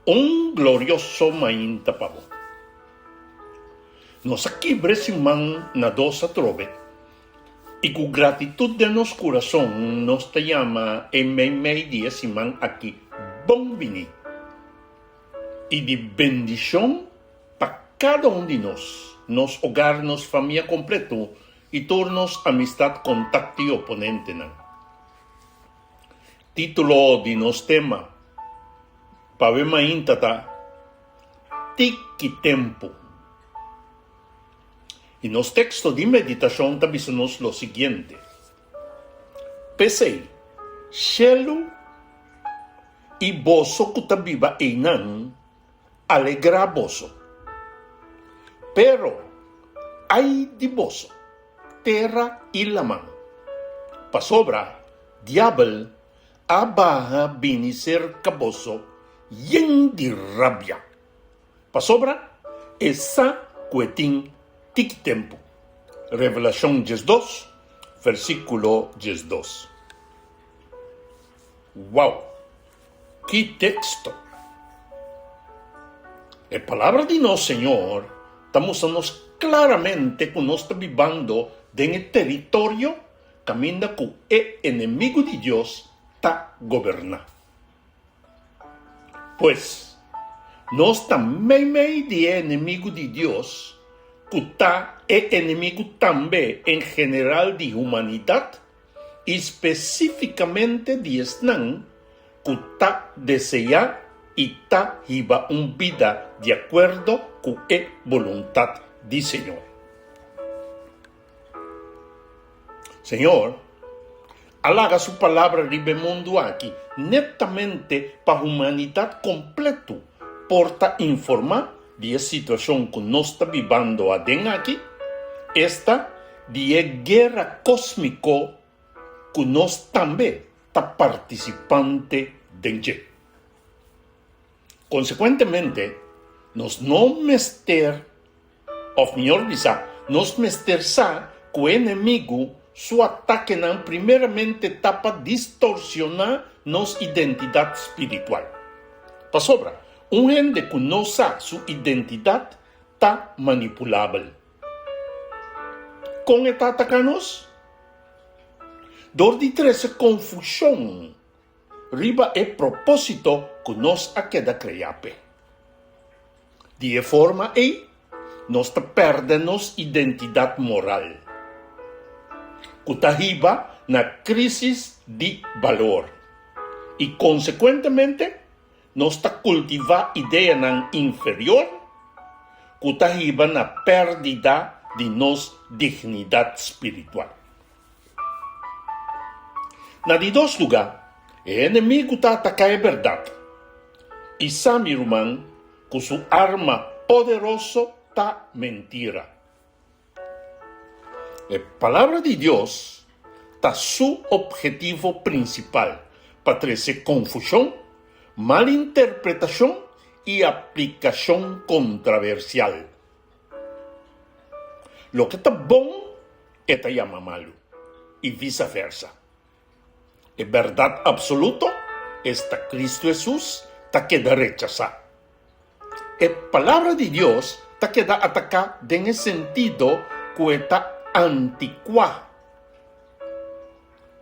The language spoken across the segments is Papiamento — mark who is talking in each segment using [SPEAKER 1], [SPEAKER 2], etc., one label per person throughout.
[SPEAKER 1] Un glorioso mainta pa bo. Nos a kibra e siman na dos atrobe i ku gratitut den nos kurason nos ta yama e meimei di e siman aki bon bini i di bendishon pa kada un di nos, nos ogar, nos famia kompleto i tur nos amistat, kontakto i oponentenan. Título di nos tema pa awe mainta ta Tiki Tempu. I nos teksto di meditashon ta bisa nos lo siguiente, P'esei, shelu i boso ku ta biba einan, alegrá boso. Pero, ai di boso, tera i laman, pasobra Diabel a baha bini serka boso yen di rabia, pasobra e sa ku e tin tiki tempu. Revelashon 12, versíkulo 12. Wow! Ki teksto! E Palabra di nos Señor ta mustra nos klaramente ku nos ta bibando den e teritorio kaminda ku e enemigu di Dios ta goberná. Pues, nos ta meimei di e enemigu di Dios, ku ta e enemigu tambe en general di humanidat i spesífikamente di esnan ku ta deseá i ta hiba un bida di akuerdo ku e boluntat di Señor. Señor a laga su palabra riba e mundu aki netamente pa humanidat kompletu por ta informá di e situashon ku nos ta bibando aden aki, esta di e guera kósmiko ku nos tambe ta partisipante den dje. Konsekuentemente, nos no mester, òf mihor bisa, nos mester sa ku e enemigu su atakenan primeramente ta pa distorsioná nos identidat spiritual. Pasobra, un hende ku no sa su identidat ta manipulabel. Kon e ta ataká nos? Dor di trese konfushon riba e propósito ku nos a keda kreá p'e. Di e forma ei, nos ta pèrdè nos identidat moral, ku ta hiba na krísis di balor i konsekuentemente nos ta kultivá ideanan inferior ku ta hiba na pèrdida di nos dignidat spiritual. Na di dos lugá, e enemigu ta ataká e bèrdat. I sa, mi ruman, ku su arma poderoso ta mentira. E Palabra di Dios ta su ophetivo prinsipal pa trese konfushon, malinterpretashon i aplikashon kontraversial. Loke ta bon e ta yama malu i visa versa. E bèrdat apsoluto, esta Kristu Hesus, ta keda rechasá. E Palabra di Dios ta keda ataká den e sentido ku e ta antikuá.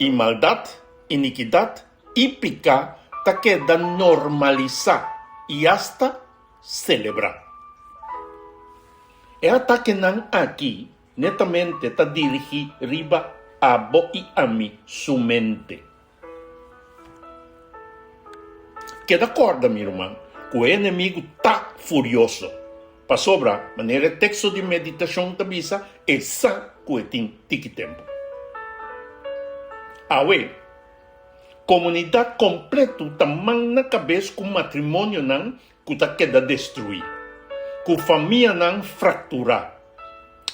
[SPEAKER 1] I maldat, inikidat i piká ta keda normalisá i asta selebrá. E atakenan aki netamente ta dirigí riba abo i ami su mente. Keda kòrda, mi ruman, ku e enemigu ta furioso, pasobra, manera e teksto di meditashon ta bisa, e sa ku e tin tiki tempu. Awe, komunidat kompletu ta man na kabes ku matrimonionan ku ta keda destruí, ku famianan frakturá.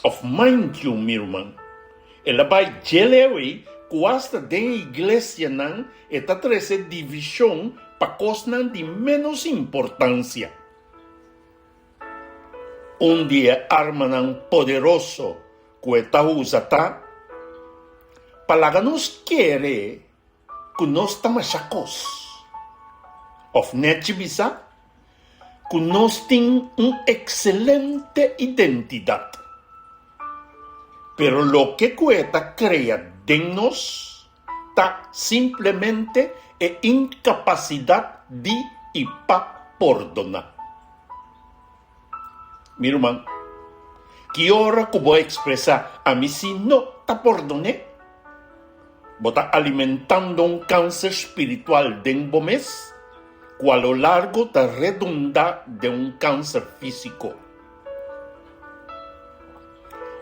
[SPEAKER 1] Of mind you, mi ruman, el a bai dje leu ei ku asta den e iglesianan e ta trese divishon pa kosnan di ménos importansia. Un di e armanan poderoso ku e ta usa ta pa laga nos kere ku nos ta masha kos. Of nèchi bisa. ku nos tin un ekselente identidat. Pero loke ku e ta krea den nos ta simplemente e inkapasidat di i pa pordoná. Mi ruman, ki ora ku bo ekspresá ami si no ta pordon'é? Bo ta alimentando un kanser spiritual den bo mes ku a lo largo ta redundá den un kanser físiko.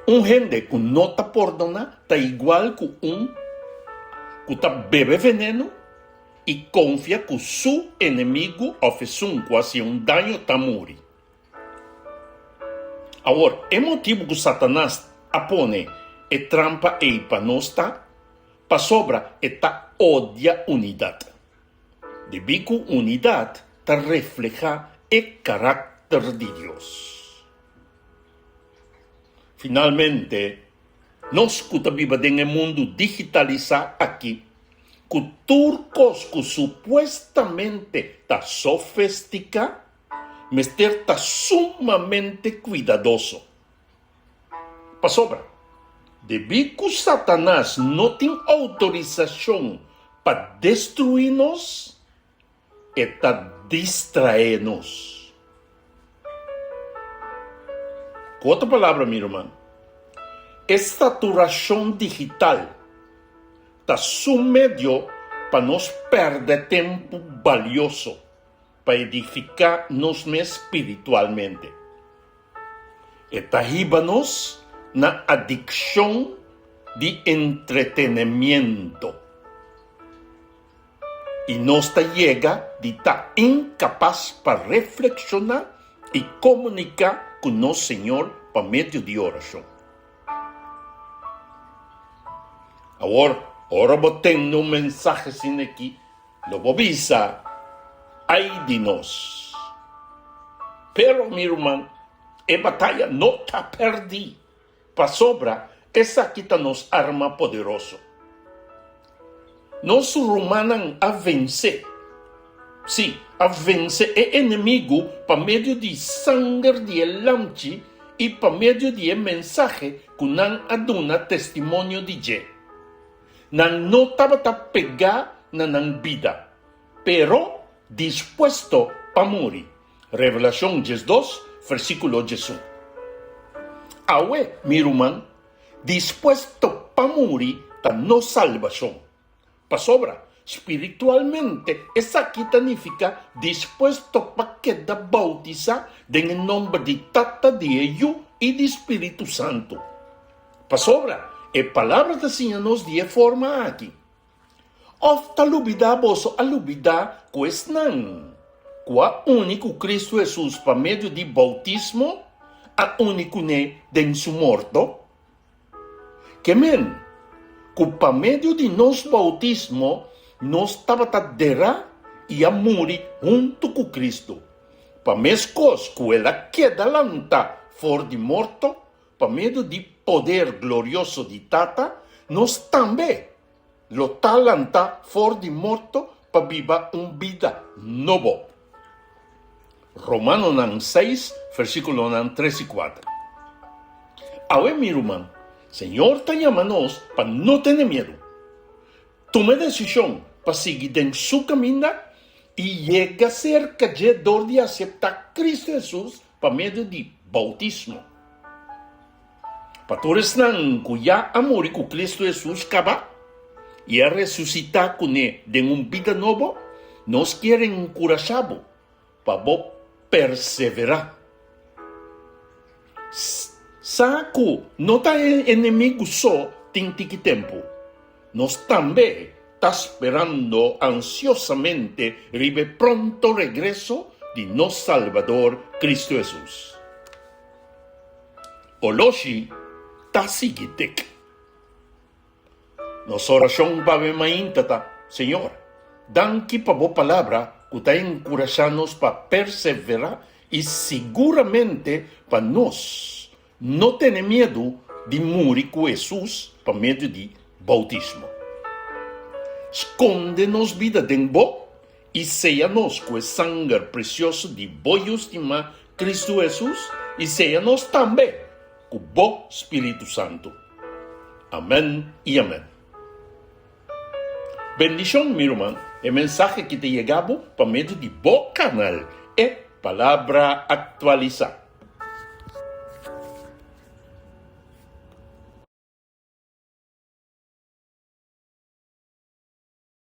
[SPEAKER 1] Un hende ku no ta pordoná ta igual ku un ku ta bebe veneno i konfia ku su enemigu òf esun ku hasié un daño ta muri. Awor, e motibu ku Satanas a pone e trampa ei pa nos ta pasobra e ta odia unidat. Debí ku unidat ta reflehá e karakter di Dios. Finalmente, nos ku ta biba den e mundu digitalisá aki, ku tur kos ku supuestamente ta sofestiká, mester ta sumamente kuidadoso. Pasobra, debí ku Satanas no tin outorisashon pa destruí nos, e ta distraé nos. Ku otro palabra, mi ruman, e saturashon digital ta su medio pa nos pèrdè tempu balioso pa edifiká nos mes spiritualmente. E ta hiba nos na adikshon di entretenemiento. I nos ta yega di ta inkapas pa reflekshoná i komuniká ku nos Señor pa medio di orashon. Awor, ora bo tende un mensahe asina aki, lo bo bisa, Ai di nos! Pero, mi ruman, e bataya no ta pèrdí. Pasobra esaki ta nos arma poderoso. Nos rumannan a vense, sí, a vense e enemigu pa medio di sanger di e Lamchi i pa medio di e mensahe ku nan a duna testimonio di dje. Nan no tabata pegá na nan bida, pero dispuesto pa muri. Revelashon 12, versíkulo 11. Awe, mi ruman, dispuesto pa muri ta nos salbashon. Pasobra, spiritualmente esaki ta nifiká dispuesto pa keda boutisá den e nòmber di Tata, di e Yu i di Spiritu Santu. Pasobra, e Palabra ta siña nos di e forma aki. Òf ta lubidá boso a lubidá ku esnan ku a uni ku Kristu Hesus pa medio di boutismo a uni kuné den su morto? Ke men ku pa medio di nos boutismo nos tabata derá i a muri huntu ku Kristu, pa meskos ku el a keda lantá for di morto pa medio di poder glorioso di Tata, nos tambe lo ta lantá for di morto pa biba un bida nobo. Romanonan seis, versíkulonan tres i kuater. Awe, mi ruman, Señor ta yama nos pa no tene miedu. Tuma e desishon pa sigui den Su kaminda i yega serka dje dor di aseptá Kristu Hesus pa medio di boutismo. Pa tur esnan ku ya a muri ku Kristu Hesus kaba i a resusitá kuné den un bida nobo, nos kier enkurashá bo pa bo perseverá. Sa ku no ta e enemigu so tin tiki tempu, nos tambe ta sperando ansiosamente riba e pronto regreso di nos Salbador Kristu Hesus. Oloshi ta sigui tek. Nos orashon pa awe mainta ta, Señor, danki pa bo palabra ku ta enkurashá nos pa perseverá i siguramente pa nos no tene miedu di muri ku Hesus pa medio di boutismo. Skonde nos bida den bo. I seya nos ku e sanger presioso di bo Yu stimá, Kristu Hesus, i seya nos tambe ku bo Spiritu Santu. Amèn i amèn. Bendishon, mi ruman, e mensahe ki ta yega bo pa medio di bo kanal E Palabra Aktualisá.